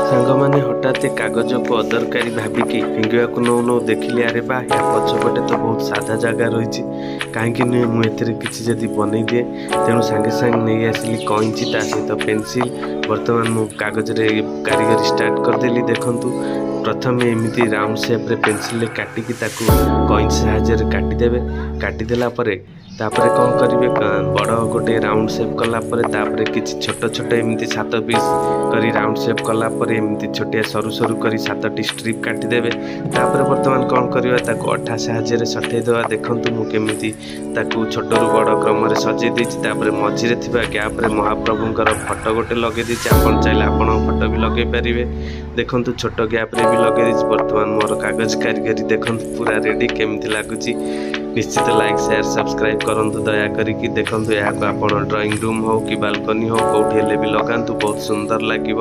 ସାଙ୍ଗମାନେ, ହଠାତ୍ କାଗଜକୁ ଅଦରକାରୀ ଭାବିକି ଫିଙ୍ଗିବାକୁ ନଉ ନଉ ଦେଖିଲି, ଆରେ ବା, ୟା ପଛପଟେ ତ ବହୁତ ସାଧା ଜାଗା ରହିଛି। କାହିଁକି ନୁହେଁ ମୁଁ ଏଥିରେ କିଛି ଯଦି ବନେଇ ଦିଏ? ତେଣୁ ସାଙ୍ଗେ ସାଙ୍ଗେ ନେଇ ଆସିଲି କଇଁଚି, ତା ସହିତ ପେନସିଲ୍। ବର୍ତ୍ତମାନ ମୁଁ କାଗଜରେ କାରିଗରୀ ଷ୍ଟାର୍ଟ କରିଦେଲି। ଦେଖନ୍ତୁ, ପ୍ରଥମେ ଏମିତି ରାଉଣ୍ଡ ସେପ୍ରେ ପେନସିଲ୍ରେ କାଟିକି ତାକୁ କଇଁଚି ସାହାଯ୍ୟରେ କାଟିଦେବେ। କାଟିଦେଲା ପରେ ତାପରେ କ'ଣ କରିବେ? ବଡ଼ ଗୋଟେ ରାଉଣ୍ଡ ସେପ୍ କଲା ପରେ ତାପରେ କିଛି ଛୋଟ ଛୋଟ ଏମିତି ସାତ ପିସ୍ କରି ରାଉଣ୍ଡ ସେପ୍ କଲା ପରେ ଏମିତି ଛୋଟିଆ ସରୁ ସରୁ କରି ସାତଟି ଷ୍ଟ୍ରିପ୍ କାଟିଦେବେ। ତାପରେ ବର୍ତ୍ତମାନ କ'ଣ କରିବା? ତାକୁ ଅଠା ସାହାଯ୍ୟରେ ସଠେଇ ଦେବା। ଦେଖନ୍ତୁ, ମୁଁ କେମିତି ତାକୁ ଛୋଟରୁ ବଡ଼ କ୍ରମରେ ସଜେଇ ଦେଇଛି। ତାପରେ ମଝିରେ ଥିବା ଗ୍ୟାପ୍ରେ ମହାପ୍ରଭୁଙ୍କର ଫଟୋ ଗୋଟେ ଲଗେଇ ଦେଇଛି। ଆପଣ ଚାହିଁଲେ ଆପଣଙ୍କ ଫଟୋ ବି ଲଗେଇ ପାରିବେ। ଦେଖନ୍ତୁ, ଛୋଟ ଗ୍ୟାପ୍ରେ ବି ଲଗେଇ ଦେଇଛି। ବର୍ତ୍ତମାନ ମୋର କାଗଜ କାରିଗରୀ ଦେଖନ୍ତୁ, ପୁରା ରେଡ଼ି। କେମିତି ଲାଗୁଛି? ନିଶ୍ଚିତ ଲାଇକ୍, ସେୟାର, ସବସ୍କ୍ରାଇବ୍ କରନ୍ତୁ ଦୟା କରିକି। ଦେଖନ୍ତୁ, ଏହାକୁ ଆପଣ ଡ୍ରଇଂ ରୁମ୍ ହଉ କି ବାଲକୋନି ହଉ, କେଉଁଠି ହେଲେ ବି ଲଗାନ୍ତୁ, ବହୁତ ସୁନ୍ଦର ଲାଗିବ।